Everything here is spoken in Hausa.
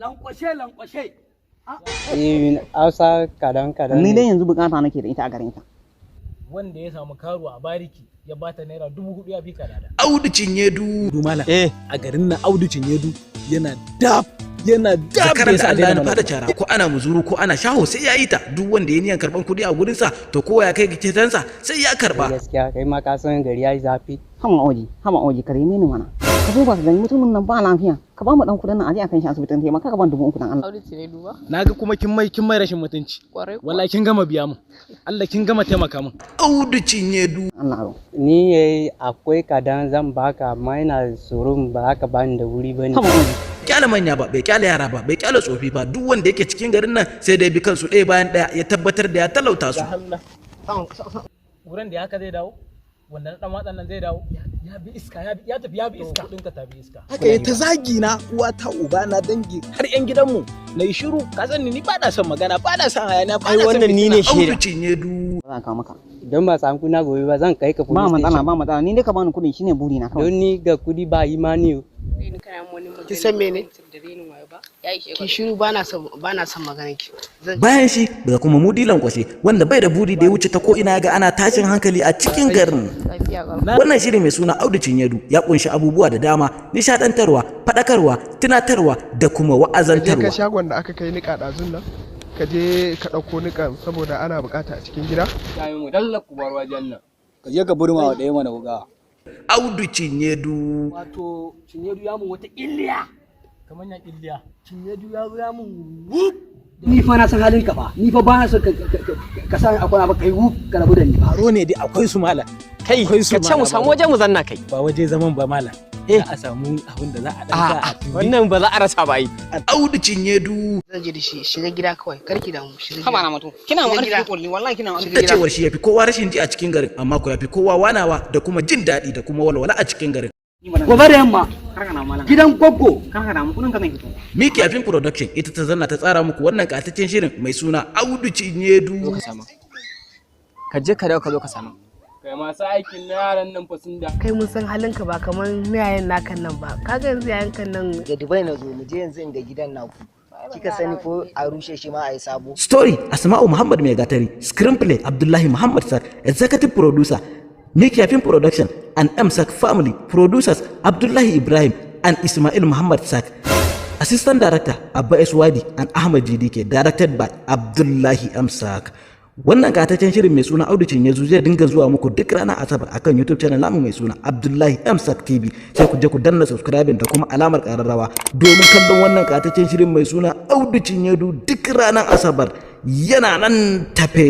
Lankwashe, lankwashe. Eh, Hausa kadan kadan. Ni dai yanzu bukata nake da ita a garin ka. Wanda ya samu karuwa a bariki ya bata ₦4,000 ya fi kadada. Audu Cinyedu. Malam, a garin nan Audu Cinyedu yana dab, yana dab. Zakaran da Allah ya nufa da cara, ko ana muzuru ko ana shaho, sai ya yi ta. Duk wanda ya niyan karban kuɗi a gurinsa, to kowa ya kai ga cetonsa sai ya karba. Gaskiya kai ma ka san gari yayi zafi. Hama Oji, hama Oji, ka rene ni mana. Ka duba ka gani, mutumin nan ba lafiya. Ka ba mu dan kudin nan aje a kan shi asibitin, taimaka ka ban 3,000 dan Allah. Audu ne duba. Na ga kuma kin mai rashin mutunci. Kwarai kuwa. Wallahi kin gama biya mun. Allah kin gama taimaka mun. Audu Cinyedu. Allah aro. Ni akwai kadan zan baka, amma ina tsoron ba za ka bani da wuri bane. Hama Oji. Kyale manya ba bai kyale yara ba, bai kyale tsofi ba, duk wanda yake cikin garin nan sai dai bi kansu ɗaya bayan ɗaya ya tabbatar da ya talauta su. Wurin da haka zai dawo, wanda na dan watsan nan zai dawo, ya bi iska, ya bi, ya tafi, ya bi iska, kudin ka ta bi iska. Haka ya ta zagi na, uwata, uba na, dangi, har yan gidanmu. Na yi shiru, ka san ni ba na son magana, ba na son hayaniya, ba Ai na son wannan ni ne Audu shaida. Cinyedu. Za ka maka. Don ba samu kuna gobe ba, zan kai ka Ba police matsala, station. ba matsala. Ni dai ka bani kudin shine buri na kawai. Don ni ga kudi ba imani o. Ki san mene? Da renin wayo ba. Ya ishe Ki shiru, bana son maganar ki. Zan Bayan shi daga kuma Mudi Lankwashe, wanda bai da buri da ya wuce ta ko ina ga ana tashin hankali a cikin garin. Lafiya ga. Wannan shiri mai suna Audu Cinyedu ya kunshi abubuwa da dama: nishadantarwa, faɗakarwa, tunatarwa da kuma Ka je ka wa'azantarwa. shagon da aka kai niƙa ɗazun nan, ka je ka ɗauko niƙan saboda ana buƙata a cikin gida. Mu dalla ku bar wajen nan. Ka je ka burma wa ɗaya mana wuga. Audu Cinyedu. Wato Cinyedu ya mun wata illiya. Kamar ya killiya. Cinyedu ya zo ya mun wuf. Ni fa na san halin ka fa. Ni fa ba na son ka sa akwai ba kai wuf ka rabu da ni fa. Aro ne dai akwai su, malam. Kai, Akwai su ka ce mu malam. samu waje mu zanna kai. Ba waje zaman ba, malam. Za a samu abin da za a dan sa a tumbi. Wannan ba za a rasa ba ai. Audu Cinyedu. Zan je da shi. Shiga gida kawai, karki damu, shiga Haba gida. na mutum. Kina mu Shiga gida. arziki kulli, wallahi kina mu arziki. Da cewar shi yafi kowa rashin ji a cikin garin, amma ko yafi kowa wanawa da kuma jin daɗi da kuma walwala a cikin garin. Gobe da yamma Kar ka na malam. gidan goggo. Kar ka damu, kudin ka zan fito. Miki Afin Production ita ta zanna ta tsara muku wannan ƙayataccen shirin mai suna Audu Cinyedu. Ka sama. Ka je ka dawo ka zo ka sama. Kai, masu aikin na yaran nan fa sun da. Kai, mun san halinka ba kamar na yayan nakan nan ba. Kaga yanzu yayan kan nan. Daga Dubai na zo, mu je yanzu in ga gidan naku. Kika sani ko a rushe shi ma a yi sabo. Story: Asma'u Muhammad Mai Gatari, Screenplay: Abdullahi Muhammad Sak, Executive Producer: Miki Afin Production and M Sak Family, Producers: Abdullahi Ibrahim and Ismail Muhammad Sak, Assistant Director: Abba S. Wadi and Ahmad GDK, directed by Abdullahi M. Sak. Wannan ƙayataccen shirin mai suna Audu Cinyedu zai dinga zuwa muku duk ranar Asabar akan YouTube channel namu mai suna Abdullahi M Sak TV. Sai ku je ku danna subscribing da kuma alamar ƙararrawa domin kallon wannan ƙayataccen shirin mai suna Audu Cinyedu duk ranar Asabar. Yana nan tafe.